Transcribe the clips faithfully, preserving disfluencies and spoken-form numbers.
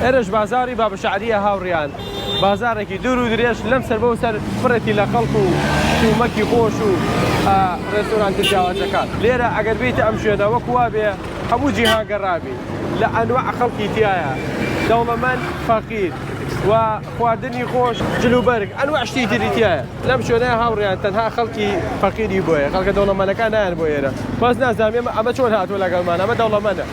ئێرەش بازاری بابە شعریە هاوڕیان، بازارێکی دوور و درێژ لەم سەر بەو سەر، پڕێتی لە خەڵک و شومەکی خۆش و، ئا، ڕێستۆرانتە جیاوازەکان. لێرە ئەگەر بیتە ئەم شوێنە وەک وا بێ، هەموو جیهان گەڕابی. لە ئەنواع خەڵکی تایە، دەوڵەمەند، فەقیر و خواردنی خۆش، جلوبەرگ، ئەنواع شتی تری تایە. لەم شوێنەیە هاوڕیان تەنها خەڵکی فەقیری بۆیە، خەڵکە دەوڵەمەندەکان نایەن بۆ ئێرە. بەس نازانم ئێمە ئەمە چۆن هاتووە لەگەڵمان، ئەمە دەوڵەمەندە.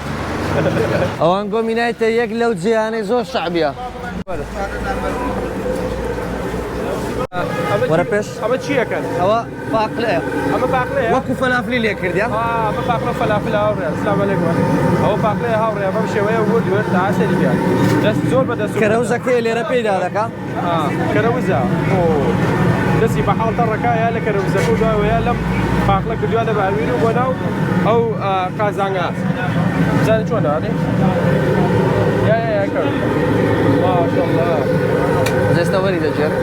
ئەوان گۆمینایتە یەک لەو جیهانەی زۆر شعبیە. ئەمە وەرە چی؟ پێش. ئەمە چیەکەن؟ ئەوە پاقلەیە. ئەمە پاقلەیە؟ وەکو فەلافلی لێ کردیان. ئا، ئەمە پاقلە و فەلافل هاوڕێ. سلام علیکم. ئەوە پاقلەیە هاوڕێ، بەم شێوەیە ورد ورد تا سەریگە. دەست زۆر بەدەست و کەرەوزەکەی لێرە پەیدا دەکا. ئا، کەرەوزە. ئۆ. دەستی بە حاڵ تەڕەکایە لە کەرەوزەکە و دوایەوەیە لەم پاقلە کردووە لە باویر و بۆ ناو ئەو، ئا، قازانگا. زانین چۆنە، ئەرێ؟ یا، یا، یا، کە. ماشاءالله. جێستە وەری دەجێر.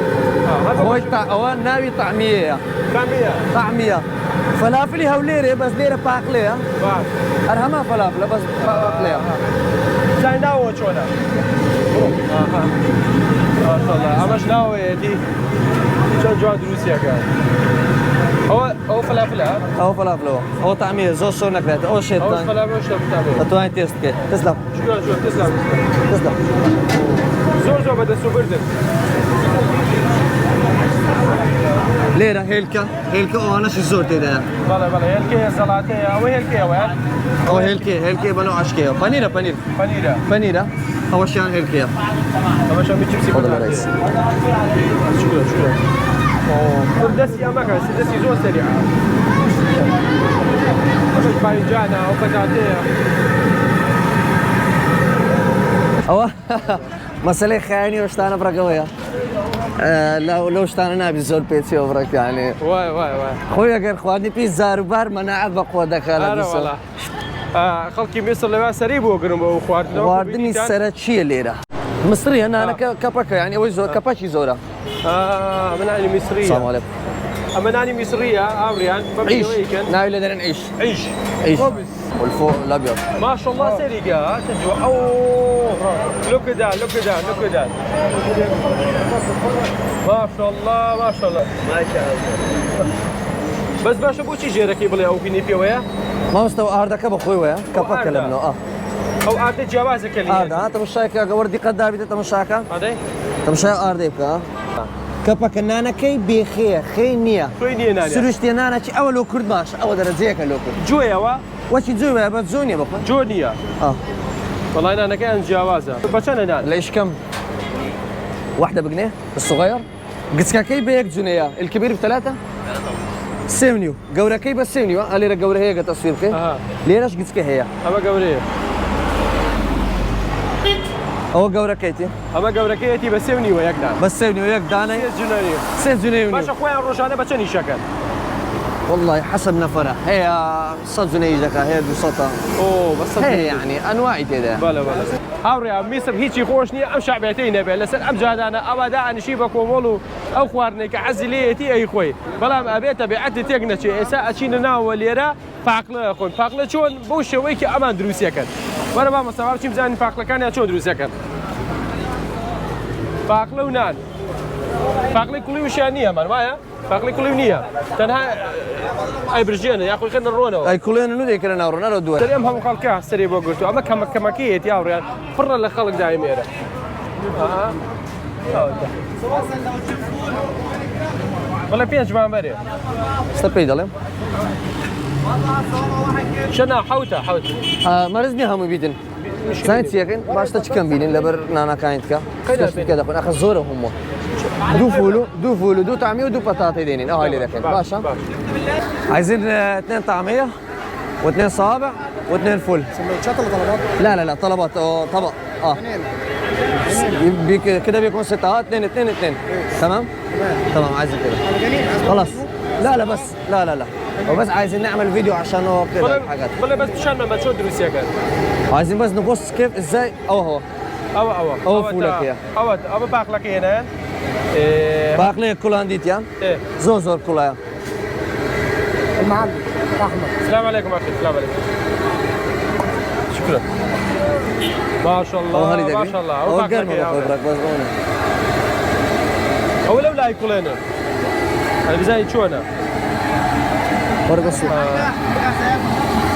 ئا، هەر خۆی تا-، ئەوە ناوی تەعمیەیە. تەعمیە. تەعمیە. فەلافلی هەولێرێ، بەس لێرە پاقلەیە. باش. هەر هەمان فەلافلە، بەس پاقلەیە. زانین ناوە چۆنە؟ ئاها. ماشاءالله. ئەمەش ناوەیەتی. چەند جوان دروستیەکە. ئەوە، ئەوە فەلافلە؟ ئەوە فەلافلەوە. ئەوە تەعمیە، زۆر سۆر نەکرێت. ئەوە شێت ئەوە تان. فەلافلە، شێت تان. دەتوانێت تێست بکەیت. تسلم. شکرا، شکرا. تسلم. تسلم. زۆر زۆر بەدەست و بردن. لێرە هێلکە، هێلکە ئەوانەشی زۆر تێدایە. بەڵێ، بەڵێ، هێلکەیە، زەڵاتەیە. ئەوە هێلکەیە وایە؟ ئەوە هێلکەیە، هێلکەیە بەنەو عەشکەیە. پەنیرە، پەنیر. پەنیرە. پەنیرە. ئەوەشیان هێلکەیە. ئەمەشە میچ چیپسی خۆ دەڵێ بەتاتێ. ڕێز. شکرا، شکرا. ئۆ، دەستی ئەمە کە، دەستی زۆر سەریعە. ئەمەش باینجانە، ئەو بەتاتەیە. ئەوە مەسەلەی خایەنی ئەو شتانە بڕەکەوەیە. ئە، لەو، لەو شتانە نابی زۆر پێچی و بڕەک، یعنی. وای، وای، وای. خۆی ئەگەر خواردنی پێی زار و بار مەناعەت بە قوە دەکا لە هەرە دووسە. وەڵا. ئا، خەڵکی میسر لەوێ سەری بۆ گرن بۆ ئەو خواردنەوە. خواردنی خۆ بیتان. سەرەکیە لێرە. مصریە، نانەکە، ئا. کەپەکە، یعنی ئەوەی زۆر، ئا. کەپەکی زۆرە. ئا، من عینی میسریە. سلام علیکم. ئەمە نانی میسریە، ئاوریان، بەم عیش. شێوەیەکەن. ناوی لێ دەرن عیش. عیش. عیش. خۆ بیت. والفول الأبيض. ماشاءالله سەریگە، چ جوان. ئەو، لوکدا، لوکدا، لوکدا. ماشاءالله، ماشاءالله. بەس باشە بۆچی ژێرەکەی بڵێ ئەو بینی پێوەیە؟ مامۆستا و ئاردەکە بە خۆی وەیە، کە ئەو پەکە لە ئاردە. منەوە، ئا. ئەو ئاردە جیاوازە کە لێ. ئاردە، ها، تەمەشای کە گەوەر دیقەت دابیتە تەمەشاکە. ئادەی؟ تەمەشای ئاردەی بکە، ها. کە پەکە نانەکەی بێخەیە، خەی نییە. خەی نییە نانە. سروشتیە نانە چی؟ ئەوە لۆ کورد باشە، ئەوە دەرەجەیەکە لۆ کورد. جۆیەوە؟ وەچی جۆی وایە، بەس جۆ نییە بەخۆ. جۆ نییە. ئا. وەڵای نانەکەیان جیاوازە. بە چەنە نان؟ لە ئیشکەم وەحدە بگنێ، الصغير. گچکەکەی بە یەک جونەیە، الكبير بثلاثة؟ سێ و نیو. گەورەکەی بە سێ و نیوە، ئا لێرە گەورە هەیە گە تەسویر بکەی. ئەها. لێرەش گچکە هەیە. ئەمە گەورەیە. ئەوە گەورەکەیتی. ئەمە گەورەکەیەتی بە سێ و نیوە یەک دان. بە سێ و نیوە یەک دانەی. سێ جونەیە. سێ جونەی و نیو. باشە خۆیان ڕۆژانە بە چەند ئیشەکەن؟ والله حسب نەفەرە. هەیە سەد جونەی ئیش دەکا، هەیە دوو سەد. ئۆ، بە سەد هەیە جونەی. یعنی، ئەنواعی تێدایە. بەڵێ، بەڵێ. هاوڕێیان، میسر هیچی خۆش نییە، ئەم شعبێتەی نەبێت. لەسەر ئەم جادانە ئەوا دائەنیشی بە کۆمەڵ و ئەو خواردنەی کە حەزی لێیەتی ئەی خۆی. بەڵام ئەبێ تەبیعەتی تێک نەچێ. ئێستا ئەچینە ناوە لێرە پاقلە ئەخۆن. پاقلە چۆن؟ بەو شێوەی کە ئەمان دروستیەکەن. وەرە با مەسەڵا بچین بزانین پاقلەکانیان چۆن دروستیەکەن. پاقلە و نان. پاقلەی کوڵی وشیان نییە، من وایە؟ پاقلەی کوڵی نییە. تەنها ئەی برژێنە، یاخۆی خێنە ڕۆنەوە. ئەی کوڵێن و دەیکەنە ناو ڕۆنە ڕۆ دووە. سەری ئەم هەموو خەڵکە سەری بۆ گرتووە. ئەمە کەمە-، کەمەکەیەتی هاوڕێیان. پڕە لە خەڵک دایم ئێرە. ئەها. بەڵێ پێنج مان بەرێ. ئێستا پێی دەڵێم. شەنا حەوتە، حەوت. ئا، مەرز نییە هەموو بیدن. زانین چیەکەین؟ باشتە چکەم بینین لەبەر نانەکانی تکە. قەیدا سکۆشت بێت. تکە دەخۆن. ئەخە زۆرە هەموو. دوو فول و، دوو فول و دوو تامی و دوو پەتاتەی دێنین. ئەوهای لێ دەکەین. باش، باشە؟ باش. عايزين، آه، اثنين طعمية. واثنين صوابع واثنين فول. سندوتشات ولا طلبات؟ لا، لا، لا، طلبات، أو طبق. آه. اثنين. بيك-، كده بيكون ستة، آه، اثنين، اثنين، اثنين. تمام؟ تمام، عايزين كده. خلاص. لا، لا، بس. لا، لا، لا. وبس عايزين نعمل فيديو عشان هو كده بەڵێ، الحاجات. بەڵێ، بەس پیشان مەمە چۆن دروستیەکەن؟ عايزين بس نبص كيف، ازاي. أو هو. ئەوە، ئەوە. ئەوە ئەوە فولەکەیە. تا-، ئەوە، ئەوە پاقلەکەیە نان. ئێ. پاقلەیە کوڵان دیتیان. ئێ. زۆر زۆر کوڵایە. المعلم، رحمة. السلام عليكم أخي، السلام عليكم. شكرا. ماشاءالله، ئەوە هەڵی دەگری. ماشاءالله. ئەوە ئەوە گەرمە، پاکەکەی بەخۆی ئاوێ. بڕەک بەس ئەوە نە. ئەوە لەو لای کوڵێنە. هەر بزانی چۆنە. وەرە بەس.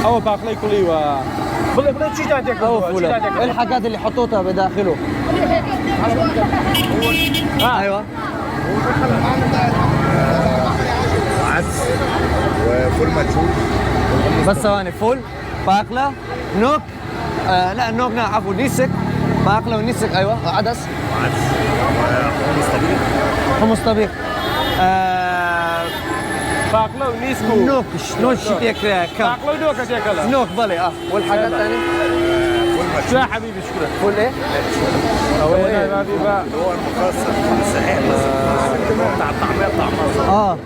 ئەوە پاقلەی کوڵی وە. بڵێ، بڵێ، چیتان تێ ئەوە کردووە؟ فولە. چیتان تێ کردووە؟ الحاجات اللي حطوتها بداخله. ها. أيوة. عدس وفول مدشوش. بس ثواني، فول، باقلة، نوك. آه، لا، نوك، لا، عفوا، نيسك. باقلة ونيسك، أيوة، عدس. عدس. وحمص طبيخ. حمص طبيخ. آه، باقلة ونيسكو. نوك، شلون شتي كم؟ باقلة ونوك هذيك لا. نوك، بلي، آه. والحاجات الثانية؟ فول مدشوش. شو يا حبيبي؟ شكرا. فول ايه؟ هو هنا ما في بقى. اللي هو المخصص، صحيح، بس بتاع الطعمية، بتاع مصر. اه.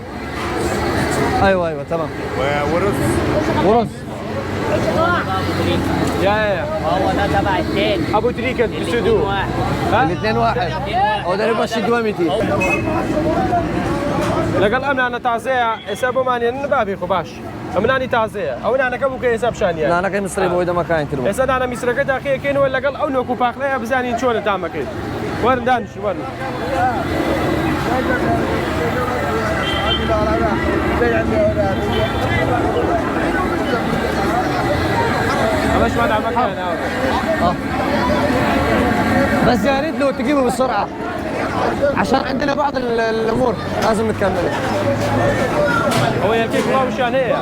ايوه، ايوه، تمام. و-، ورز. ورز. يا، يا، يا. هو ده تبع التاني. ابو تريكة بسدو. ها؟ الاثنين واحد. هو ده ربع شدوة ميتين. لەگەڵ ئەم نانە تازەیە، ئێستا بۆمانێن بابی خۆ باش. ئەم نانی تازەیە. ئەو نانەکە بوو کە ئێستا پیشانیان. نانەکەی میسری بۆی دەمەکانتر بوو. ئێستا نانە میسرەکە داخیەکەینەوە لەگەڵ ئەو نۆک و پاقلەیە بزانین چۆنە تامەکەی. وەرن دانیش، وەرن. ئەمەشمان ئامەکان ئاوێ. آه. بس يا ريت لو تجيبه بسرعة. عشان عندنا بعض ال-، الأمور لازم نكملها. هو يا كيف ما مشان هي.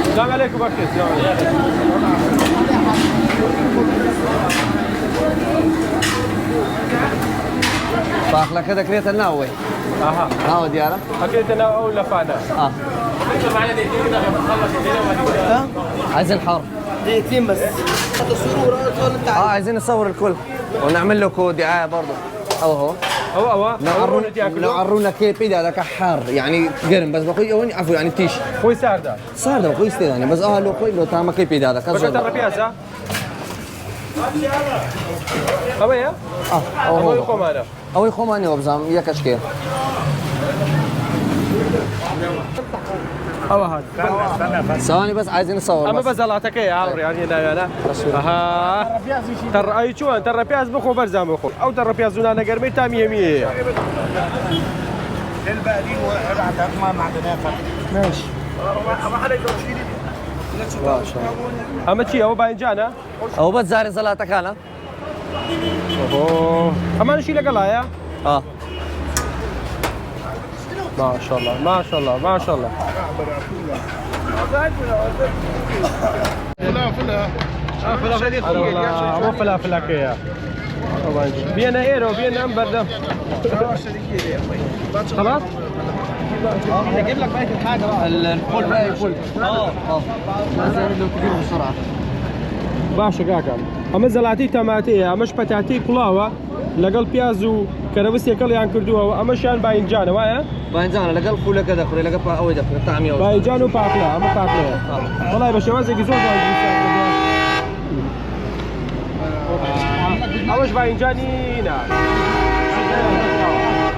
السلام عليكم، أخي. السلام عليكم. باقلەکە دەکرێتە ناوەوەی. ئاها. ناوە دیارە؟ ئەکرێتە ناو ئەو لەفانە. ئا. ها؟ عايزين حار. دقيقتين بس. تصوير وراء الكل انت. اه، عايزين نصور الكل ونعمل لكم دعاية برضه. او هو. ئەوە، ئەوە. نعرون-، نعرون لك كيف إذا ذاك حار، يعني قرم، بس بقول يوني عفوا، يعني تيش. خۆی ساردە. ساردە، بقول يستاهل، يعني، بس اه، لو خوي، لو طعمه كيف إذا ذاك بەکە زۆر. تەڕەپیازە؟ ئەوەیە؟ ئا، ئەوە ئەوەی هەڵە. خۆمانە. ئەوەی خۆمانەوە بزانم، یەکەشکێ. ئەوە هات. سەوانی بەس ئازین سەوەر ئەمە بەس. بە زەڵاتەکەی هاوڕێ، یان هێناویانە. بەس. ئەها. تەڕ-، ئەی چووە؟ تەڕە پیاز بخۆ بەرزان بخۆ. ئەو تەڕە پیاز و نانە گەرمەی تامی هەمی هەیە. ماشە. ئەمە چی؟ ئەوە باینجانە؟ ئەوە بەس زارێ زەڵاتەکانە. ئۆهۆ. ئەمانشی لەگەڵایە؟ ئا. ماشاءالله، ماشاءالله، ماشاءالله. فلافل، ها؟ آه، فلافل. ئەوە فلافلەکەیە. بێنە ئێرە و بێنە ئەم بەردەم. خلاص؟ ال-، الفول باقي فول. اه، اه. بس يعني لو تجيبه بسرعة. باشە کاکەم. ئەمە زەڵاتی تەماتەیە، ئەمەش پەتاتەی کوڵاوە، لەگەڵ پیاز و کەرەوسێکەڵیان کردووەوە، ئەمەشیان باینجانە، وایە؟ باینجانە، لەگەڵ فولەکە دەخورێ، لەگەڵ پا-، ئەوەی دەخورێ، تامی ئەوە. باینجان و پاقلە، ئەمە پاقلەیە. آه. وەڵای بە شێوازێکی زۆر جوان دروستیان کردووە. ئەوەش باینجانی نە.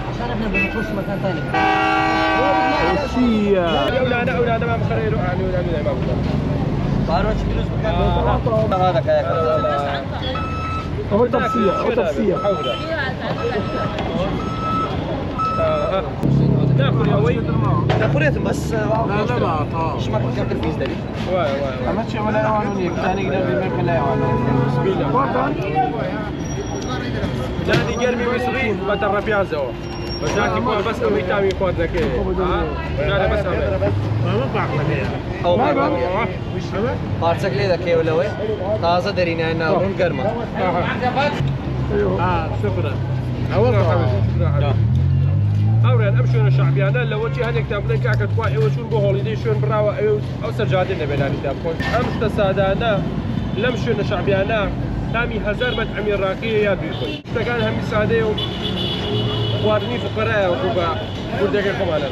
عشان احنا بنخش مكان ثاني. ئەو چییە؟ ئەو نانە، ئەو نانەمان بخەرە ئێرە، ئەو نانە، ئەو نانەمان بخەرە. باروت پیروز بکەن. آه. هذا كايا. ئەوە تەپسیە، ئەوە تەپسیە. آه. ناخورێ ئەوەی؟ ناخورێتم، بەس، آه، لا، لا، لا، تمام. شما كم تلفيز داري؟ وای، وای، وای. ئەمە چی؟ ئەمە لای ئەوانە نییە، کتانی گرنگ بێ، لای ئەوانە. بسم الله. نانی گەرمی میسری بە تەڕە پیازەوە. بە جاکی خۆ بەس ئەمەی تامی خواردنەکەی. ها؟ جارە بەس ئەمە. ئەمە باقلەکەیە. ئەو باقلەکەیە. پارچەک لێ دەکەیەوە لەوەی. تازە دەرینایە ناوڕوون گەرمە. ئا، شکرە. ئەوە هاوڕێیان، ئەم شوێنە شەعبیانە لەوەکی هەنێکتان بڵێن کاکە تخوا ئێوە چوون بۆ هۆڵیدەی شوێن بڕاوە، ئەوێ ئەو سەرجادە نەبێ نانیتان بخۆن. ئەم شتە سادانە لەم شوێنە شەعبیانە تامی هەزار مەتعەمی ڕاقیە یا دووی خۆی. شتەکان هەمی سادەیە و خواردنی فقەرایە وەکو بە کوردەکەی خۆمانە.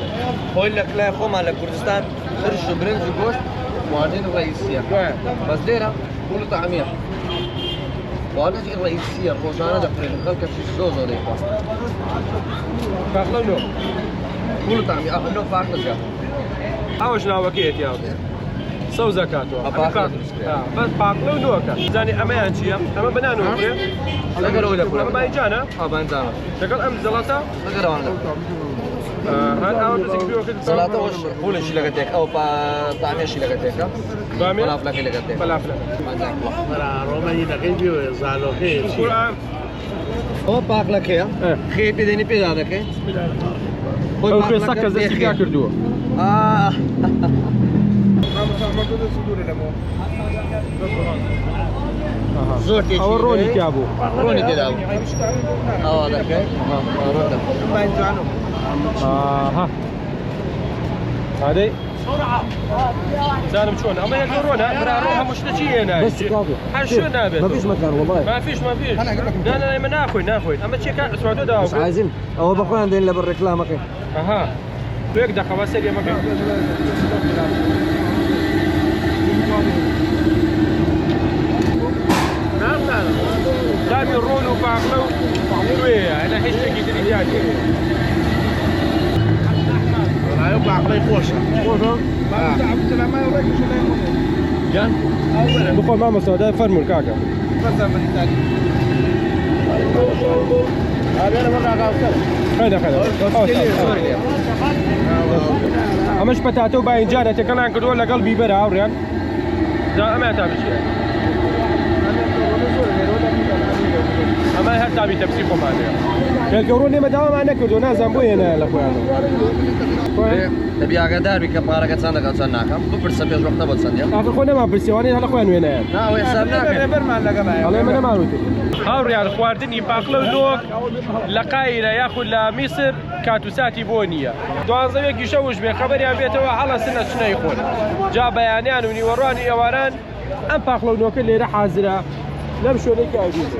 خۆی لە کلای خۆمان لە کوردستان ترش و برنج و گۆشت خواردنی ڕئیسیە. وایە. بەس لێرە فول و تەعمیە. خواردنێکی ڕئیسیە، ڕۆژانە دەخورێت، خەڵکەشی زۆر زۆر دەیخواست. پاقلە و نۆ. فول و تەعمیە، ئەوە نۆ پاقلە زیاتر. ئەوەش ناوەکەیەتی ئەو سەوزە کاتوە. بە پاقلە دروست کرا. بەس پاقلە و نۆکە. زانی ئەمەیان چییە؟ ئەمە بەنا نۆکێ. لەگەر ئەو لە خۆی. ئەمە بایجانە؟ ها، بایجانە. لەگەڵ ئەم زەڵاتە؟ لەگەر ئەوان لە. هەر ئەوە دەستی کردووە کرد. زەڵاتە وەش بوونشی لەگە تێک. ئەو پا-، تامێشی لەگە تێکە. بامێ؟ فەلافلەکەی لەگە تێک. فەلافلە. بایجان. بەرا ڕۆمەنی دەکەی بیوێ زانۆکەی چییە؟ ئەوە پاقلەکەیە. ئە. خێ پێ دێنی پێدا دەکەی. خۆی ئەو پاقلەکە خێسا کە دەستی پێ پیا خێ. کردووە. ئا. ئاها. زۆر تێکی ئەوە ڕۆنی دێ. تیا بوو. ڕۆنی تێدا بوو. ئەوە دەکەی. ئەوە ڕۆن دەکەی. ئاها. هادەی. زانم چۆن. ئەمە یەک ڕۆنە. برا ڕۆ هەموو شتە چی هێنای؟ بەس کاکە. هەر شوێن نابێت. ما فيش مكان والله. ما فيش، ما فيش. نا، نا، ئێمە ناخۆین، ناخۆین. ئەمە چیەکە؟ سواتۆ داوا بس بکەین. عايزين. ئەوە بەخۆیان دێن لەبەر ڕێکلامەکەی. ئەها. بۆ یەک دەقە، با سەر ئێمەکە. تامی ڕۆن و پاقلە و نوێیە، ئەنە هیچ شتێکی تری تیا نییە. ئەو پاقلەی خۆشە. خۆشە؟ گیان؟ بخۆ مامۆستا، دای فەرموون کاکە. خەیدە، خەیدە. ئەوە ئەمەش پەتاتە و باینجانە تێکەڵیان کردووە لەگەڵ بیبەرە هاوڕێیان. جا ئەمە تا بچێ. ئەمە هەر تامی تەپسی خۆمانەیە. بەڵکە ڕۆ نێمە داوامان نەکردو، نازان بۆ هێنایە لە خۆیانەوە. دەبی ئاگادار بی کە پارەکە چەندەکە چەند ناکەم. بپرسە پێش وەختە بۆ چەندە. ئاخر خۆ نەمان پرسی، وانەی هەڵە خۆیان وێنایە. نا، ئەوە حساب ناکەم. ڕێبەرمان لەگەڵایە. ئەڵێ من نەماوتت. هاوڕێیان خواردنی پاقلە و نۆک لە قایرە یاخود لە میسر کات و ساتی بۆ نییە. دوانزە وێ گیشە وش بێ، خەبەریان بێتەوە، هەڵە سنە چنەی خۆن. جا بەیانیان و نیوەڕوانی ئێواران ئەم پاقلە و نۆکە لێرە حازرە. لەم شوێنێکی ئەبیت.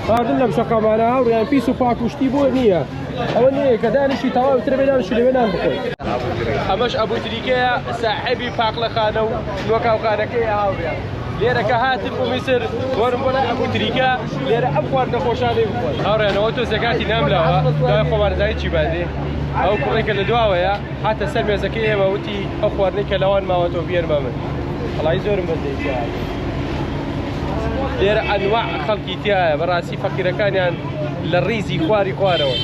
خواردن لەم شەقامانە هاوڕێیان پیس و پاک و شتی بۆ نییە. ئەوە نییە کە دانیشی تەواو ترە بێ دانیشی لەوێ نان بخۆی. ئەمەش ئەبوتریکەیە، ساحێبی پاقلەخانە و نۆکاوخانەکەیە هاوڕێیان. لێرە کە هاتن بۆ میسر، وەرم بۆ لای ئەبوتریکە، لێرە ئەم خواردنە خۆشانەی بخۆن. هاوڕێیانەوە تۆ زەکاتی ناملاوە، دوای خۆمان زای چی بادێ. ئەو کوڕێکە لە دواوەیە، هاتە سەر مێزەکەی ئێمە، وتی ئەو خواردنەی کە لەوان ماوەتەوە بیەرمە من. وەڵای زۆرم بەزەی تیا. لێرە ئەنواع خەڵکی تیایە، بەڕاستی فەقیرەکانیان لە ڕیزی خواری خوارەوە.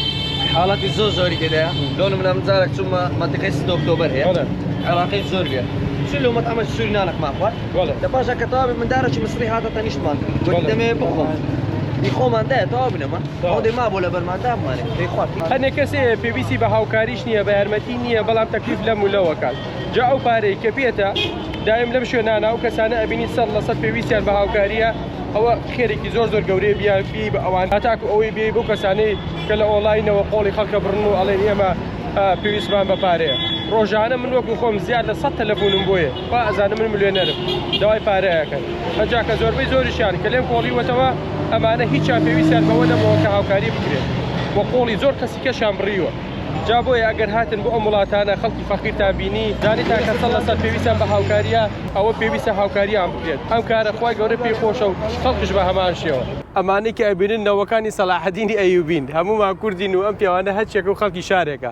حاڵەتی زۆر زۆری تێدایە. لۆنم لە مجارێک چوومە مەنتیقەی ستە ئۆکتۆبەر هەیە. بەڵێ. عێراقی زۆر بێ. چ لۆمەت ئەمە سووری نانەکمان خوارد. بەڵێ. لە پاشا کە تەواوی من دارەکی مصری هاتە تەنیشتمان. گوتی دەمەوێ بخۆم. دی خۆمان دایە تەواو بنەمان. ئەو دەی ما بۆ لەبەرمان دابمانێ. دەی خوارد. هەنێ کەسێ پێویستی بە هاوکاریش نییە، بە یارمەتی نییە، بەڵام تەکلیف لەم و لەوەکات. جا ئەو پارەی کە پێتە، دایم لەم شوێنانە ئەو کەسانە ئەبینی سەد لە سەد پێویستیان بە هاوکاریە. ئەوە خێرێکی زۆر زۆر گەورەیە بیا بی بە ئەوان. هەتاکو ئەوەی بێ بۆ کەسانەی کە لە ئۆنلاینەوە قۆڵی خەڵکە بڕن و ئەڵێن ئێمە، ئا، پێویستمان بە پارەیە. ڕۆژانە من وەکو خۆم زیاد لە سەد تەلەفۆنم بۆیە. خوا ئەزانم من ملیۆنەرم. داوای پارەیەکەن. ئەجا کە زۆربەی زۆریشیان کە لێم کۆڵیوەتەوە، ئەمانە هیچیان پێویستیان بەوە نەبووە کە هاوکاری بکرێت. وە قۆڵی زۆر کەسی کەشیان بڕیوە. جا بۆیە ئەگەر هاتن بۆ ئەم وڵاتانە خەڵکی فەقیرتان بینی، زانیتان کە سەد لە سەد پێویستیان بە هاوکاریە، ئەوە پێویستە هاوکاریان بکرێت. ئەم کارە خوای گەورە پێی خۆشە و خەڵکش بە هەمان شێوە. ئەمانەی کە ئەبینن نەوەکانی سەلاحەدینی ئەیوبین، هەموومان کوردین و ئەم پیاوانە هەرچیەکە و خەڵکی شارێکە.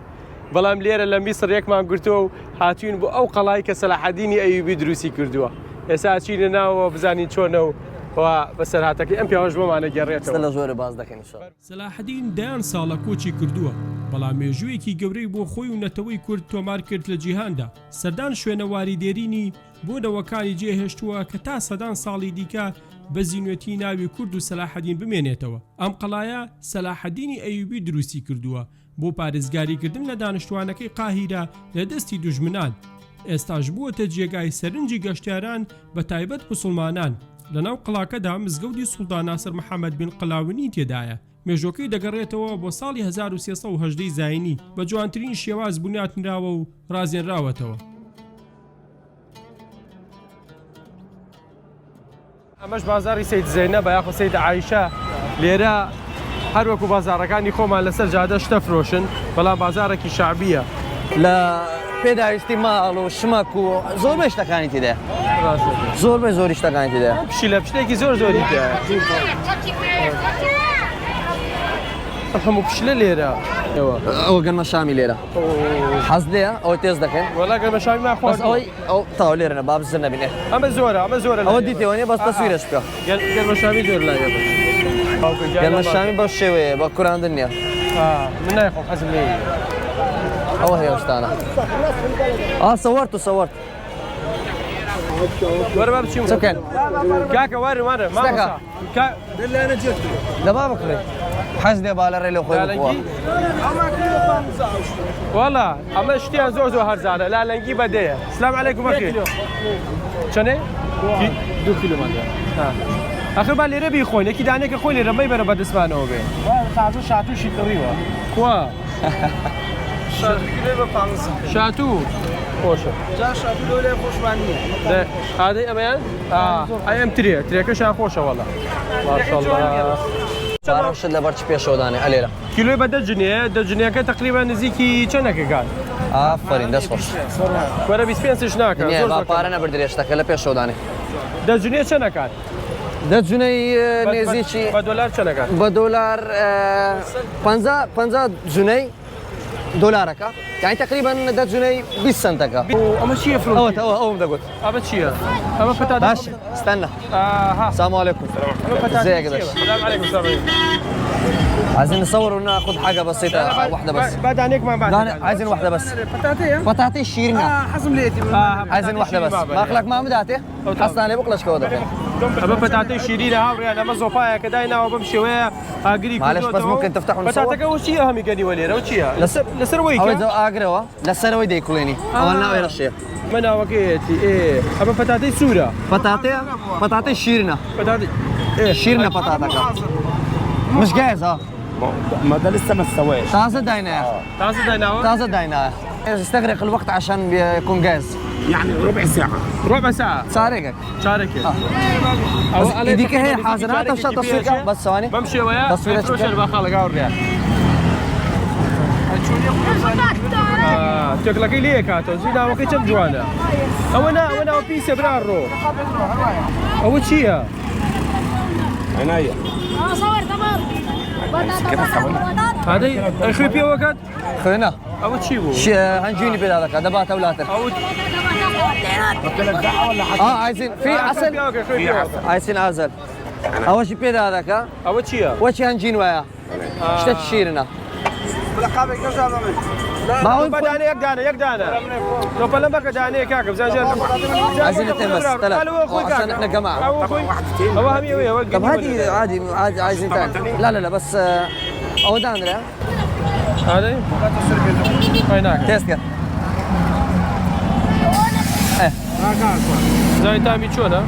بەڵام لێرە لە میسر یەکمان گرتووە و هاتوین بۆ ئەو قەڵای کە سەلاحەدینی ئەیوبی دروستی کردووە. ئێستا ئەچینە ناوەوە بزانین چۆنە و، و بەسەرهاتەکەی ئەم پیاوەش بۆمانە گێڕێتەوە. لە زۆرە باز دەکەین ئینشاڵڵا. سەلاحەدین دەیان ساڵە کۆچی کردووە، بەڵام مێژوویەکی گەورەی بۆ خۆی و نەتەوەی کورد تۆمار کرد لە جیهاندا. سەردان شوێنەواری دێرینی بۆ نەوەکانی جێهێشتووە کە تا سەدان ساڵی دیکە بە زینوێتی ناوی کورد و سەلاحەدین بمێنێتەوە. ئەم قەڵایە سەلاحەدینی ئەیوبی دروستی کردووە بۆ پارێزگاریکردن لە دانیشتوانەکەی قاهیرە لە دەستی دوژمنان. ئێستاش بووەتە جێگای سەرنجی گەشتیاران، بە تایبەت موسڵمانان. لەناو قەڵاکەدا مزگەوتی سوڵتان ناسر محەممەد بن قەلاونی تێدایە. مێژووەکەی دەگەڕێتەوە بۆ ساڵی هەزار و سێ سەد و هەژدە زاینی. بە جوانترین شێواز بنیات نراوە و ڕازێنراوەتەوە. ئەمەش بازاری سید زەینەبە یاخود سید عایشە. لێرە هەر وەکو بازارەکانی خۆمان لەسەر جادە شتە فرۆشن، بەڵام بازارێکی شعبیە. لە پێداویستی ماڵ و شمەک و زۆربەی شتەکانی تێدایە. ڕاستە. زۆربەی زۆری شتەکانی تێدایە. پشیلە، پشتێکی زۆر زۆری تێدایە. هەموو پشیلە لێرە. ئەوە گەنمە شامی لێرە. حەز لێیە؟ ئەوەی تێز دەکەین. وەڵا گەنمە شامی من خۆش بوو. بەس ئەوەی، ئەو تاو لێرە نە، با بزر نەبینێ. ئەمە زۆرە، ئەمە زۆرە لە ئەوە ئێمە. دیتێ وانە، بەس تەسویرە شکە. گەن-، گەنمە شامی زۆر لای ئێمە. گەنمە شامی بەو شێوەیە، بە کوراندن نییە. ئا، من نایخۆم، حەزم لێ. ئەوە هەیە شتانە. ئا، سەوەرت و سەوەرت. وەرە با بچین. چۆکەن؟ کاکە، وەرە، وەرە، مامۆستا. دەبا بکڕێ. حەز لێ با لە ڕێ لە خۆی بخوا. وەڵا، ئەمە شتیان زۆر زۆر هەرزانە. لالەنگی بەدەیە. سلام علیکم، ئەخی. چەنێ؟ دوو کیلۆ مادە. ها. ئەخر با لێرە بیخۆین. یەکی دانێکە خۆی لێرە مەیبەرە بە دەستمانەوە بێ. تازە شاتوشی کڕیوە. کوا؟ شاتوو. خۆشە. جا شاتوو لەو لای خۆشمان نییە. ئادەی ئەمەیان؟ ئا، ئەم ترێ، ترێکەشان خۆشە وەڵا. ماشەڵڵا. پارە شت لەبەر چ پێشەوە دانێ، ئەلێرە. کیلۆی بە دە جنێ، دە جنێکە تەقریبەن نزیکی چەندەکە کات؟ ئافەرین، دەست خۆش. وەرە بیست و پێنج ناکە، دنیا، زۆر با زۆر پارە کەم. نەبر درێژتەکە لە پێشەوە دانێ. دە جنێ چەندە کات؟ دە جنێی، ئێ، بە، بە، نێزیکی بە دۆلار چەندە کات؟ بە دۆلار، ئێ، پەنجا، پەنجا جنێی دۆلارەکە. یعنی تەقریبەن دە جنێی بیست سنتەکە. ئەمە چییە فرۆکی؟ ئەوە، ئەوە، ئەوم دەگوت. ئەمە چییە؟ ئەمە پەتاتە. باش، استنى. ئاها. السلام عليكم. ئەمە پەتاتە ازيك يا چییە؟ باشا؟ السلام عليكم، سلام عليكم. عايزين نصور وناخذ حاجة بسيطة، واحدة بس. با، با دانێکمان با. دانێ، عايزين واحدة بس. پەتاتەیە؟ پەتاتەی شیرینە. ئا، حەزم لێتی. ئا، عايزين واحدة بس. ماخلك ما مداتي؟ حەز لێ بکڵەشکەوە دەکەن. ئەمە پەتاتەی شیرینە هاوڕێیان، ئەمە زۆپایەکە دایناوە بەم شێوەیە ئاگری معلش، بس کردووەتەوە. ممكن تفتحوا نصور؟ پەتاتەکە ئەو چییە هەمی گەنی وەلێرە، ئەو چییە؟ لەسەر، لەسەر وەی ئەوەی کە؟ جەو ئاگرەوە، لەسەرەوەی دەیکوڵێنی. ئەوە ناوێ ڕەشێ. مە ناوەکەیەتی، ئێ. ئەمە پەتاتەی سوورە. پەتاتەیە، پەتاتەی شیرینە. پەتاتەی، ئێ. شیرینە پەتاتەکە. مش جاهز، ها؟ ما، ما ده لسه ما استواش. تازە داینایە. تازە دایناوە؟ تازە داینایە. استغرق الوقت عشان يكون جاهز. يعني ربع ساعة. ربع ساعة. سارقك. شاركة. آه. أو بس أنا إيديك هي تقريباً حاضر، ها، شاركة تشا تصوير كبيرة. بس ثواني. بمشي وياه، تصوير بروح شربة خالق، أوريها. آه، تقلقي ليه كاتو؟ زين، هو كي كم جوانا. أو أنا، أو أنا، أو بيسة برا الرو. أو تشيها. عينيا. هذا أخوي بيا وقت. خوينا. ئەوە چی بوو؟ ش-، هەنجوینی پێدا دەکات، دەباتە ولاتر. ئەوە ئا، عايزين في عسل؟ في عسل. عايزين عسل. ئەوەشی پێدا دەکا. ئەوە چییە؟ وەچی هەنجین وایە. شتە شیرینە. باوی بە دانە، یەک دانە، یەک دانە. تۆ پەلە مەکە دانەیە کاکە، بزانجان. عايزين اثنين بس، ثلاث. عشان احنا جماعة. ئەوە خۆی، ئەوە هەمی ئەوەیە، ئەوە طب هادي عادي، عادي، عايزين ثاني. لا، لا، لا، بس، آه، ئەوە دانرە. ئادەی؟ پای ناکە. تێست کە. ئێ. زای تامی چۆنە؟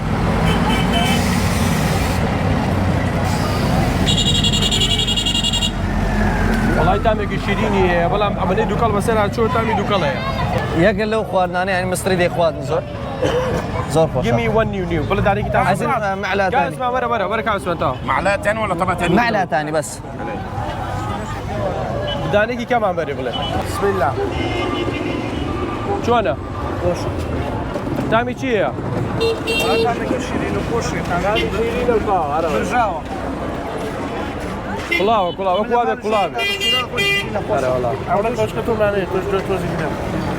وەڵای تامێکی شیرینی هەیە، بەڵام ئەمەنەی دووکەڵ بەسەر هاچووە، تامی دووکەڵەیە. یەکێک لەو خواردنانەی، یعنی، مستری دەیخواردن زۆر. زۆر خۆشە. Give me one new new. بڵێ دانێکی تازە. عايزين، آه، معلقة تاني. وەرە، وەرە، وەرە، کاوسوان تاوە. معلقة تاني ولا طبق تاني؟ معلقة تاني بس. دانێکی کەمان بەرێ بڵێ. بسم الله. چۆنە؟ خۆش. تامی چییە؟ تامێکی شیرین و خۆشی. تامی شیرین و خاوە، ئەرە. برژاوە. کوڵاوە، کوڵاوە، کوڵاوە، کوڵاوە. ئەرە وەڵا. ئەوە تۆشکە تۆ نانێ، تۆش، تۆش، تۆزی بدەم.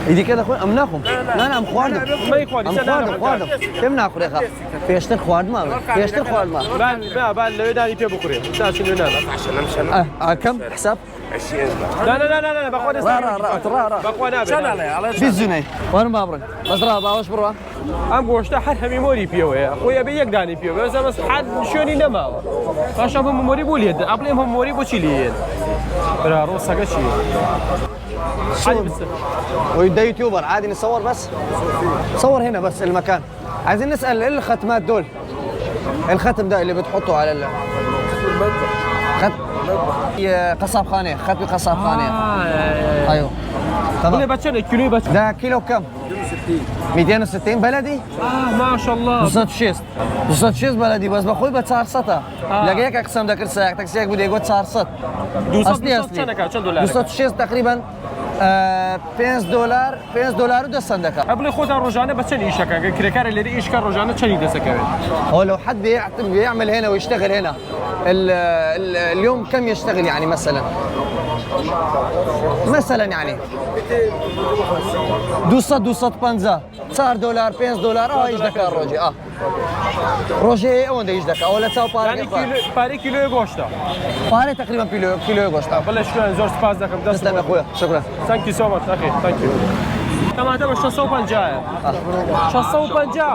ئیدی کە دەخۆن، ئەم ناخۆم. نا، نا، ئەم خواردم. ئەم خواردم، خواردم. پێم ناخورێ خا. پێشتر خواردمە، پێشتر خواردمە. با، با، با لەوێ دانی پێ بخورێ. ساچ لێ نان. ئە، ئە، کەم حساب؟ نا، نا، نا، نا، نا، بەخوا دەست ڕا، ڕا، ڕا، ڕا، ڕا. بەخوا نابێ. چەند ئەڵێ؟ ئەڵێ بیست جنەی. وەرم با بڕۆین. بەس ڕا، باوەش بڕۆ. ئەم گۆشتە هەر هەمی مۆری پێوەیە. خۆی ئەبێ یەک دانی پێوە. بەس، بەس حەد شوێنی نەماوە. پاشان بۆ مۆری بۆ لێ دە-، ئەبڵێم هەم مۆری بۆچی لێ یێن؟ برا، ڕۆ سەگە چییە؟ عادي بس. ويبدا يوتيوبر، عادي نصور بس. صور هنا بس المكان. عايزين نسأل الختمات دول. الختم ده اللي بتحطه على ال-، خت-، قصاب خانة، ختم قصاب خانة. آه، يا، يا، يا. أيوه. تمام. بڵێ بە چەنە؟ کیلۆی بە چەنە؟ ده كيلو كم؟ ميتين وستين بلدي؟ آه، ما شاء الله. دوو سەد و شەست. دوو سەد و شەست بلدي، بس بەخۆی بە چوار سەد. آه. لەگە یەکە قسەم دەکرد، سایەک تەکسیەک بوو، دەیگوت چوار سەد. دوو سەد، ئەسلی، دوو سەد ئەسلی. چەنەکە؟ چەند دۆلارەکە؟ دوو سەد و شەست تەقریبەن، ئە، پێنج دۆلار، پێنج دۆلار و دە سەنتەکە. ئە، بڵێ خۆتان ڕۆژانە بە چەند ئیشەکە؟ گە کرێکارە لێرە ئیشکە ڕۆژانە چەندی دەسەکەوێت؟ هو لو حد يعت-، يعمل هنا ويشتغل هنا، ال-، ال-، اليوم كم يشتغل يعني مثلًا؟ Meselen yani. Du sed, du sed û pêncî. Çar dolar, pênc dolar, a, îş deka rojê, a. Rojê ew de îş deka. Wele çaw pare. Yani kilo, pare kiloya goşta. Pare teqrîben kilo, kiloya goşta. Bile şükran, zor spas dekim. Dest Tesleme xwe, şükran. Thank you so much, okay, thank you. Tamam, tamam, şeş sed û pêncî. Şeş sed û pêncî.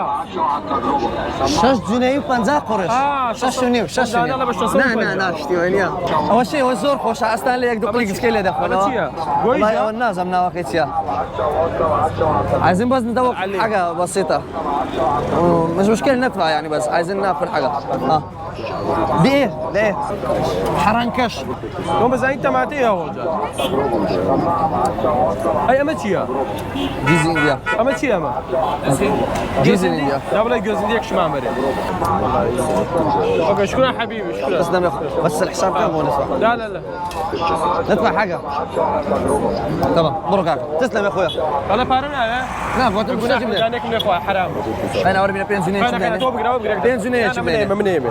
Şeş cüneyî û pêncî kuruş. Aa, şeş û nîv, şeş û nîv. Şeş û pêncî. Ne, ne, ne, işte öyle ya. Ama şey, o zor hoş. Aslında lek duklik iskele de falan. Ama çiya? Goyca. Nazam na vakit ya. عايزين بس ندوق حاجة بسيطة. مش مشكلة ندفع يعني، بس عايزين ناكل حاجة. ها. دي ايه؟ دي ايه؟ حرنكش. Ama sen tamate ya olacak. Ay, ama çiya. Cizin ya. Ama çiya ama. Cizin ya. Ya bile gözünde yakışma amere. Okey, şükran habibi, şükran. بس نعمل، بس الحساب كم هو ندفع؟ لا، لا، لا. ندفع حاجة. تمام، برو كاكا. تسلم يا أخويا. Hala para ne ya? لا، فوت مش günah, جبنا. Canek ne koy, haram. أنا أوري بينا بين جنيه. Kana, kana, top gira, top gira. Pênc cüneyê çi bêne? Min ême.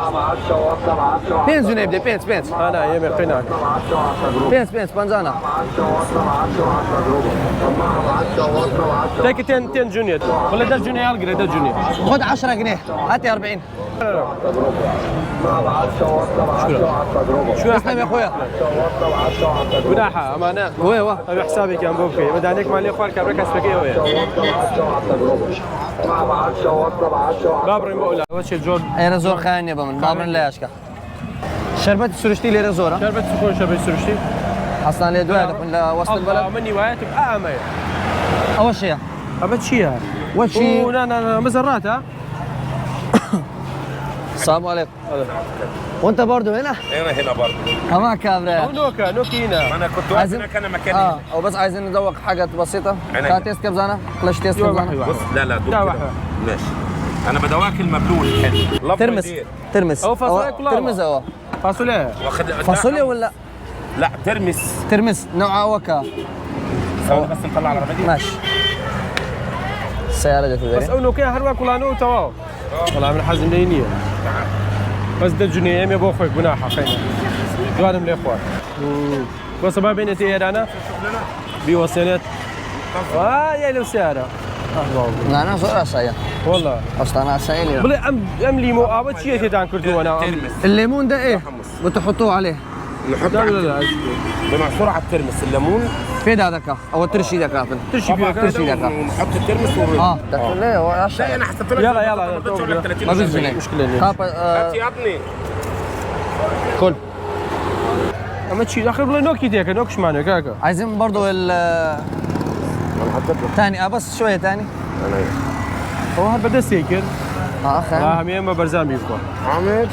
Pênc cüneyê bide, pênc, pênc. Ana, yeme qina. Pênc, pênc, pancana. Tek ten, ten cüneyê. Wala des cüneyê al gire, des cüneyê. خد عشرة جنيه، هاتي أربعين. Şükür. Şükür. Teslem ya أخويا. Günaha, amane. Wê, wê. Ev hesabê kan bo bikey. Medanek mali xwar kabra kes bikey wê. Babrim bo la. Wê çi zor. Êre zor xayne ba min. Babrin la aşka. Şerbet sürüştü lêre zor ha. Şerbet sürüştü, şerbet sürüştü. Hastaneye dua edin la وسط البلد. Ama nivayetim ameye. Ama şey ya. Ama çi ya? Wê çi? Oo, na, na, na, mizerrat ha. السلام عليكم. وانت برضو هنا؟ انا هنا برضو. Ama kavre. Ew noka, nokî yine. انا كنت واقف هناك، انا مكاني. اه، وبس عايزين ندوق حاجات بسيطة. عينيا. Ka test kebzana, flash test kebzana. بص، لا، لا، دوق كده. ماشي. انا بدواك المبلول الحلو. ترمس. ترمس. Ew fasulye kulağı. Tırmız o. Fasulye. واخد لك، لا. فاصوليا ولا؟ لا، ترمس. ترمس، نوعه وكا. ثواني بس نطلع العربية دي. ماشي. السيارة جت. Bes ew noke her wek kulano û tewa. Wala min hezim lê niye. Bes de cunê em ê bo xwe gunaha xeyna. Duanim lê xwar. Wesa ba bêne tê êrana. Bi wesenet. Aa, yê li seyara. Ah, bavê. Nana zor aşağıya. Wala. Hastane aşağıya. Bile em, em lîmo ava çi yê têdan kurdû wana. Limon de e. بتحطوه عليه. نحط لا، لا، لا. بنعصر على الترمس الليمون. Pê da deka. Ew tirşî deka. Tirşî pê deka. Tirşî deka. ونحط الترمس ونروح. Ha, لا، أنا حسبت لك يلا، يلا، ثمنتاشر ولا ثلاثين. ما في زين. مشكلة ليه؟ Kapa, e, هات يا ابني. Kul. Ama çi, axir bile nokî diyeke, nok şmane, kaka. عايزين برضو ال-، تاني، اه، بس شوية تاني. O her berdestê kir. Ha, xeyr. Ha, hemiye me berzan bî xwe. Ahmet.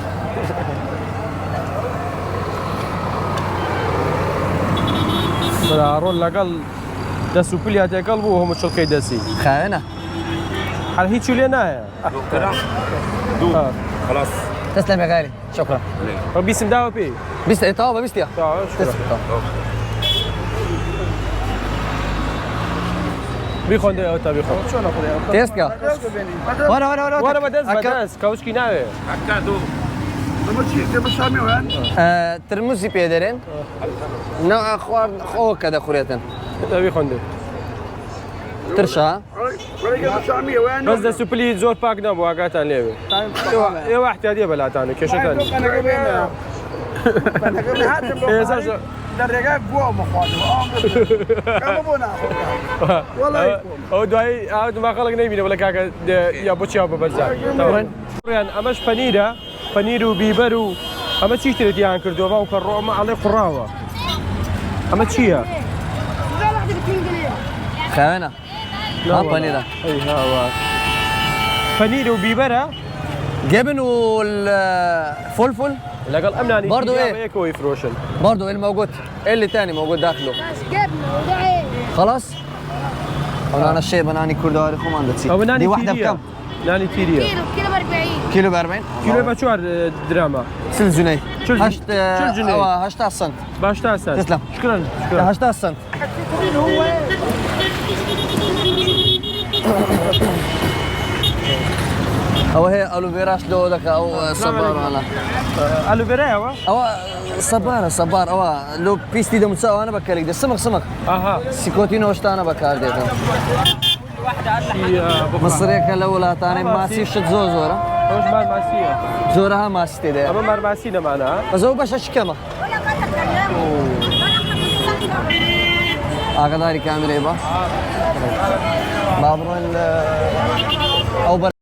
Bira, rol legal dest û pilya têkal bû, hemû çilkey destî. Xeyr ne? Her hiç lê nayê. Doktora. Dur. Ha. Xelas. Teslem ya gayri. Şukran. Bîsim dawa pê. Bîst, e, tamam, bîst ya. Tamam, şükür. Tamam. Bir konde ya, tabii konde. Test ya. Wara, wara, wara. Wara, wara, dest, dest. Kavuşki ne? Hakka, dur. Ama çi, de bu Şamî wen? E, tirmuzî pê derin. Ne xwar, xo kede xuretin. Tabii konde. Tirşa. Bes dest û pilî zor pak nebû, agatan lê be. Ê wa-, ê wa ihtiyadiye belatan, kêşetan. Ê, zor, zor. Ew, ew duayî, ew dima xelk nebîne, wele kaka de, ya bo çi ya bo berza. Tamam. Yan, ama ji penîr e. Penîr û bîber û, ama çi tire diyan kirdo, va û perro, ama alê qurawa. Ama çi ye? Xewena. Ha, penîr e. Ey, ha, wa. Penîr û bîber e. Gebin û l-, fulful. Legal em nanî. Bardo tîriya e. Eko yî firoşin. Bardo el موجود. Elli tane موجود داخله. بس جبنة وده ايه؟ خلاص. Ew nana şê, bi nanî kurdarî xwe man dixî. Ew nanî tîrî ye. Dî wahde bi kam? Nanî tîrî ye. كيلو، كيلو ب أربعين. Kîlo bi çar, e, dirhem e. Çil cuney. Çil, heşt, e, çil cuney. Ewa, heştad sent. Heştad sent. Teslim. Şükran, şükran. Heştad sent. ئەوە هەیە ئەلوڤێراش لەوە دەکا، ئەو، ئە، سەبارانە. ئەلوڤێرایە ئەوە؟ ئەوە سەبارە، سەبار، ئەوە لۆ پیستی دەموچە ئەوانە بە کەلێک دێ، سمک، سمک. ئاها. سیکۆتین و شتانە بەکاردێتن. چی، ئە، بخوا. مصرێکە لە وڵاتانەی ئەمە ماسی ماسی. شت زۆر زۆرە. ئەوەش مار ماسیە. زۆرە ها ماسی تێدە. ئەمە مار ماسی نەمانە، ها؟ بەس ئەو بەشە چکەمە. ئاگاداری کامێرەی بە. با بڕۆین لە ئەو بەر-،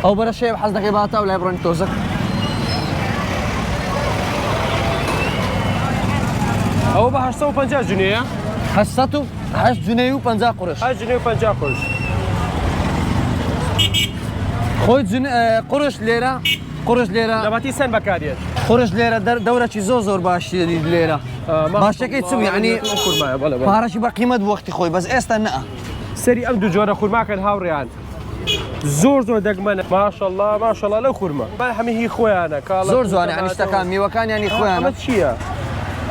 ئەو بەرە شێ حەز دەکەی با تا و لای بڕۆین تۆزەک. ئەوە بە هەشت سەد و پەنجا جنێیە؟ هەشت سەد و هەشت جنێ و پەنجا قرش. هەشت جنێ و پەنجا قرش. خۆی جن-، ئە، قرش لێرە، قرش لێرە. لەباتی سەن بەکارێت. قرش لێرە دەر-، دەورەکی زۆر زۆر باشی لێرە. ئە، ماشەکەی ماشەڵڵا، چوو، یعنی، ئەوە کورمایە، بەڵێ، بەڵێ. پارەکی بە قیمەت وەختی خۆی، بەس ئێستا نە. سەری ئەم دوو جۆرە خورماکەن هاوڕێیان. زۆر زۆر دەگمەنە. ماشەڵڵا، ماشەڵڵا لەو خورمە. بە هەمووی هی خۆیانە. کاڵە زۆر جوانە، یعنی، کوتەماتە شتەکان، و میوەکان، یعنی، ئە، خۆیانە. ئەمە چییە؟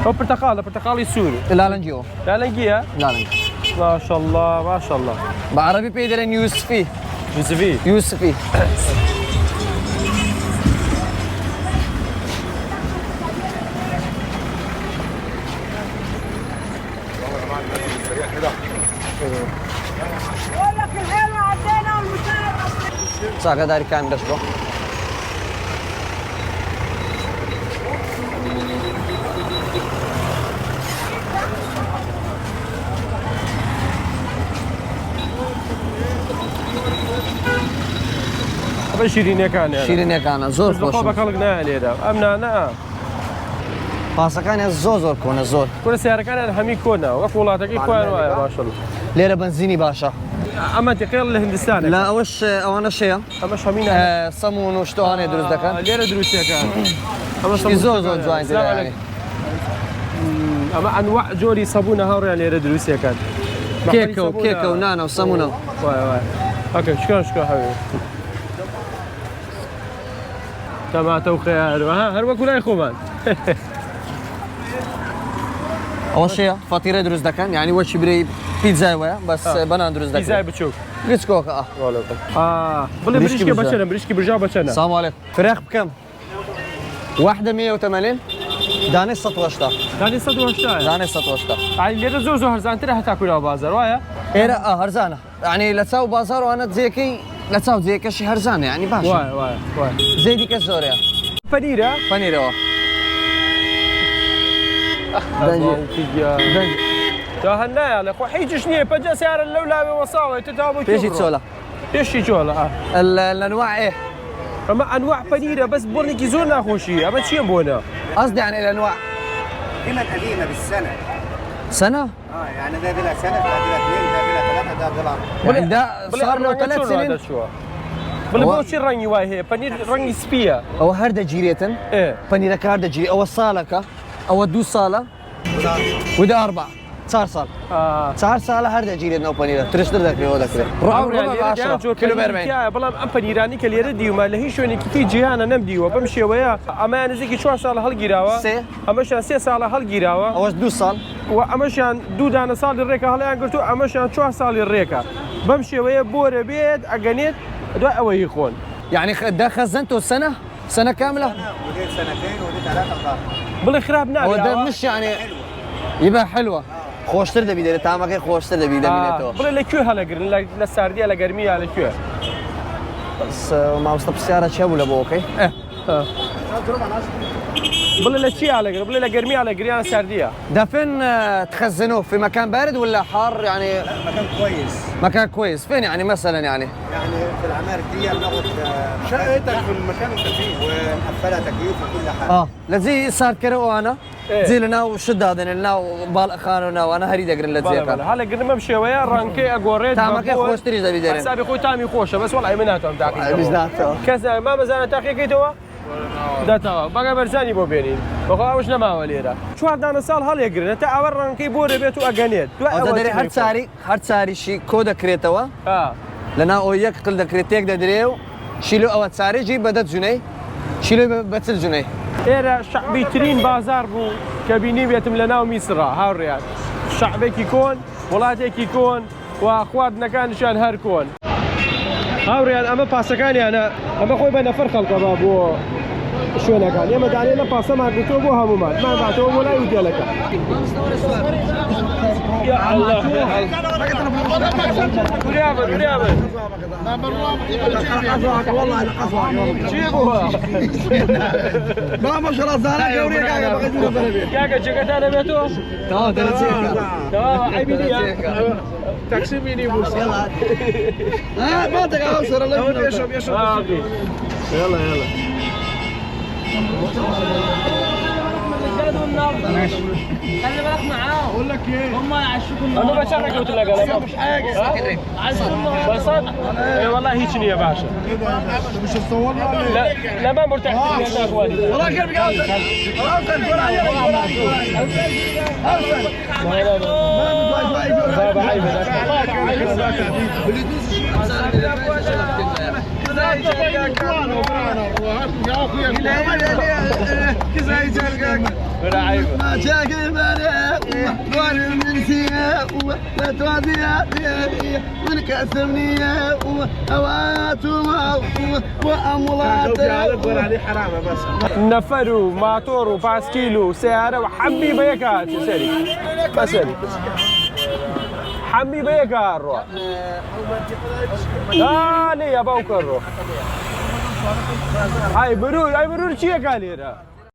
ئەو پرتەقاڵە، پرتەقاڵی سوور. لالەنگی ئەو. لالەنگیە؟ لالەنگ. ماشەڵڵا، ماشەڵڵا. بە عەرەبی پێی دەرێن یوسفی. یوسفی. یوسفی. چاکەداری کامێرەش بۆ. ئەمە شیرینەکانە. شیرینەکانە، زۆر خۆشە. بە کەڵک نایە لێرە. ئەم نانە. پاسەکانیان زۆر زۆر کۆنە، زۆر. کورە سیارەکانیان هەمی کۆنە، وەک وڵاتەکەی خۆیان وایە، ماشەڵڵا. لێرە بەنزینی باشە. ئەمە تێکەڵ لە هندستانە. لە ئەوەش، ئەوانە شەیە. ئەمە شەمینە. ئە، سەمون و شتوانێ دروست دەکەن. ئە، لێرە دروستەکە. ئەمە شتی زۆر زۆر جوان تێدایە. ئەمە ئەنواع جۆری سەبوونە هاوڕێیان لێرە دروستەکەن. کێکە و، کێکە و نانە و سەمونە. وای، وای. ئۆکەی، شکرا، شکرا هەوێ. تەماتە و خەیار و، ها، هەر وەکو لای خۆمان. ئەوە شەیە، فەتیرە دروست دەکەن، یعنی وەکی برێی پیتزای وایە، بەس، ها. بەنان دروست دەکەن. پیتزای بچووک. گچکۆکە، ئا. وەڵێ. ئا، بڵێ بریشکی بریشکی بچەنە، بریشکی برژا بچەنە. سلام علیکم. فراخ بکەم. واحدە مێ و تەمەنێن؟ دانێ سەد و هەشتا. دانێ سەد و هەشتا. دانێ سەد و هەشتا. ئای، لێرە زۆر زۆر هەرزانترە هەتا کولا بازار، وایە؟ ئێرە، ئا، هەرزانە. یعنی، لە چاو بازار وانە جێکەی، لە چاو جێکەشی هەرزانە، یعنی، باشە. وای، وای، وای. زێدی کە زۆرە. پەنیرە؟ پەنیرەوە. دەنگی. دەنگی. جا هەر نایە، لە خۆ هیچش نییە، پەنجا سیارە لەو لاوێ وەساوە، تر تا بۆ پێشی چۆلە. پێشی چۆلە، ئا. لە، لە نوع ئێ. ئەمە ئەنواع پەنیرە، بەس بۆنێکی زۆر ناخۆشی. ئەمە چییە بۆنە؟ قصدي يعني الأنواع. قيمة قديمة بالسنة. سنة؟ آه، يعني ده دلع سنة، ده دلع اثنين، ده دلع ثلاثة، ده دلع. يعني ده بڵێ، صار له ڕەنگە ثلاث چۆن سنين؟ ڕادەرچووە؟ بڵێ، هو بۆچی ڕەنگی وای هەیە؟ پەنیر ڕەنگی سپییە. ئەوە هەر دەگیرێتن. ئێ. پەنیرەکە هەر دەگیرێت. ئەوە ساڵەکە، ئەوە دوو ساڵە. ودا ئەربع. چار ساڵ. ئا. چار ساڵە هەر دەگیرێت ناو پەنیرە. ترشتر دەکرێت، ئەوە دەکرێت. ڕۆ-، ئەو ڕۆ-، ڕۆ-، ڕۆ-، ڕۆ-، جۆر کیلو پەنیر بەرمەین. تایە، بەڵام ئەم پەنیرانی کە لێرە دیومە لە هیچ شوێنێکی تری جیهانە نەمدیوە بەم شێوەیە. ئەمە نزیکی چوار ساڵە هەڵگیراوە. سێ. ئەمەشیان سێ ساڵە هەڵگیراوە. ئەوەش دوو ساڵ. و ئەمەشیان دوو دانە ساڵی ڕێکە هەڵیان گرتو، ئەمەشیان چوار ساڵی ڕێکە. بەم شێوەیە بۆرە بێت، ئەگەنێت، دوای ئەوە هی خۆن. یعنی، خ-، ده خزنت و سنة؟ سنة كاملة؟ سنة، ودي سنتين، ودي ثلاثة ظاهر. بڵێ خراپ نابێت ئەوە ئەوە. مش یعنی، يبقى حلوة. خۆشتر دەبی دەرێت، تامەکەی خۆشتر دەبی، آه، دەبینێتەوە. بڵێ لە کوێ هەڵەگرن؟ لە، لە ساردیە، لە گەرمیە، لە کوێ؟ بەس، ئە، مامۆستا پرسیارە چیە بوو لە بۆ ئۆکەی؟ ئە. ئە. بڵێ لە چی هەڵەگرن؟ بڵێ لە گەرمی هەڵەگرن یان ساردیە؟ دفن، آه، تخزنوه في مكان بارد ولا حار يعني؟ لا، مكان كويس. مكان كويس. فين يعني مثلًا يعني؟ يعني في العمارة دي بناخد، آه، شقتك في المكان اللي انت فيه. ونقفلها تكييف وكل حاجة. آه، لە جێی ساردکەرەوە ئەوانە، ئێ. جێ لە ناو شتدا دەنێن، لە ناو باڵەخانە و ناوانە هەری دەگرن لە بەڵێ، جێکە. بەڵێ. هەڵەگرن بەم شێوەیە ڕەنگەکەی ئەگۆڕێت بە تامەکەی بۆر. خۆشتریش دەبی دەرێ. حسابی خۆی تامی خۆشە، بەس وەڵا ئێمە ناتوانم تاقی بکەم. ئەویش ناتەوە. کەس نایە، مامە زانە تاقیەکەیتەوە؟ دەتەوە. بەگە بەرزانی بۆ بێنین. بەخۆ ئەوش نەماوە لێرە. چوار دانە ساڵ هەڵێگرن، تا ئەوە ڕەنگەکەی بۆرە بێت و ئەگەنێت. دوای ئەوە ئەوە دەرێ هەر چی چاری، هەر چاریشی کۆ دەکرێتەوە. ها. لە ناو ئەو یەک قل دەکرێت، تێک دەدرێ و شیلو ئەوە چارێ جی بە دە جونەی، شیلو بە، بە چل جونەی. ئێرە شەعبیترین بازار بوو کە بینیبێتم لە ناو میسرا، هاوڕێیان. شەعبێکی کۆن، وڵاتێکی کۆن، و خواردنەکانیشیان هەر کۆن. هاوڕێیان، ئەمە پاسەکانیانە، ئەمە خۆی بە نەفەر خەڵکە بە بۆ شوێنەکان. ئێمە دانێنە پاسەمان گرتووە بۆ هەمومان. مان باتەوە بۆ لای ئوتێلەکە. یا الله، یا الله. بریا بە، بریا بە. چی بووە؟ ما ماشاءالله زانە گەورەیە کاکە، بەقەی دوورە بەرە بێ. کاکە، جێگەتان دەبێتەوە؟ تەواو، دەرەچێکە. تەواو، عەیبی نییە. تەقسیمی نی بوو. ها، ما تەقا ئەو سەرە لەو ئەوە بێشە، بێشە. ها، ئۆکەی. یاڵا، یاڵا. خلي بالك معاه. بقول لك ايه؟ هم يعشوك النهارده. انا بشارك قلت لك انا. مش حاجه. بس اي والله هيك نيه باشا. مش الصور ولا ايه؟ لا، لا، ما مرتاح. والله كيف قاعد؟ خلاص، الكرة عليك، الكرة عليك. بابا، عيب. نەفەر و ماتۆر و پاسکیل و سیارە و حەمبی بە یەکە هاتی سەری. بەسەری. حەمبی بە یەکە هەڕوە. ئا، لێ یە باو کەڕۆ. ئای برور، ئای برور چیەکە لێرە؟